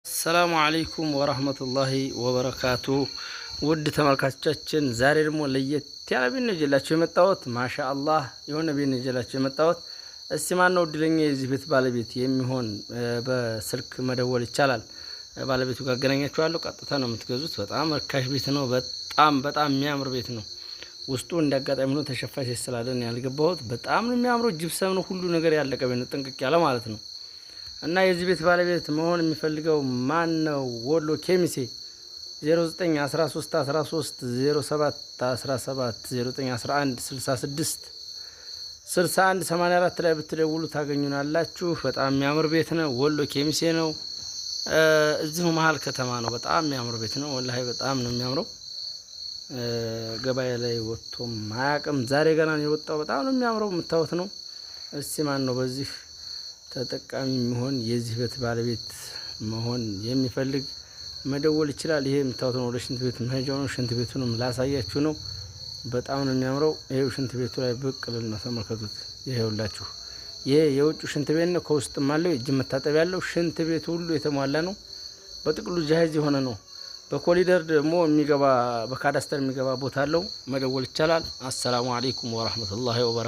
السلام عليكم ورحمة الله وبركاته። ውድ ተመልካቾቻችን፣ ዛሬ ደግሞ ለየት ያለ ቤት ነው ይዤላችሁ የመጣሁት። ما شاء الله የሆነ ቤት ነው ይዤላችሁ የመጣሁት። እስቲ ማነው እድለኛ የዚህ ቤት ባለቤት የሚሆን? በስልክ መደወል ይቻላል። ባለቤቱ ጋር አገናኛችኋለሁ። ቀጥታ ነው የምትገዙት። በጣም ርካሽ ቤት ነው። በጣም በጣም የሚያምር ቤት ነው። ውስጡ እንዳጋጣሚ ሆኖ ተሸፋሽ ስላለን ያልገባሁት። በጣም ነው የሚያምረው። ጅብሰም ነው፣ ሁሉ ነገር ያለቀ ቤት ነው። ጥንቅቅ ያለ ማለት ነው። እና የዚህ ቤት ባለቤት መሆን የሚፈልገው ማን ነው? ወሎ ኬሚሴ 0913 13 07 17፣ 0911 66 61 84 ላይ ብትደውሉ ታገኙናላችሁ። በጣም የሚያምር ቤት ነው። ወሎ ኬሚሴ ነው። እዚሁ መሀል ከተማ ነው። በጣም የሚያምር ቤት ነው። والله በጣም ነው የሚያምረው። ገበያ ላይ ወጥቶ ማያቅም። ዛሬ ገና ነው የወጣው። በጣም ነው የሚያምረው። የምታዩት ነው። እስቲ ማን ነው በዚህ ተጠቃሚ የሚሆን፣ የዚህ ቤት ባለቤት መሆን የሚፈልግ መደወል ይችላል። ይሄ የምታዩት ነው። ወደ ሽንት ቤት መሄጃው ነው። ሽንት ቤቱንም ላሳያችሁ ነው። በጣም ነው የሚያምረው። ይሄው ሽንት ቤቱ ላይ ብቅ ልል ነው። ተመልከቱት። ይሄውላችሁ ይሄ የውጭ ሽንት ቤት ነው። ከውስጥም አለው የእጅ መታጠቢያ ያለው ሽንት ቤቱ ሁሉ የተሟላ ነው። በጥቅሉ جاهز የሆነ ነው። በኮሊደር ደግሞ የሚገባ በካዳስተር የሚገባ ቦታ አለው። መደወል ይቻላል። السلام عليكم ورحمة الله وبركاته።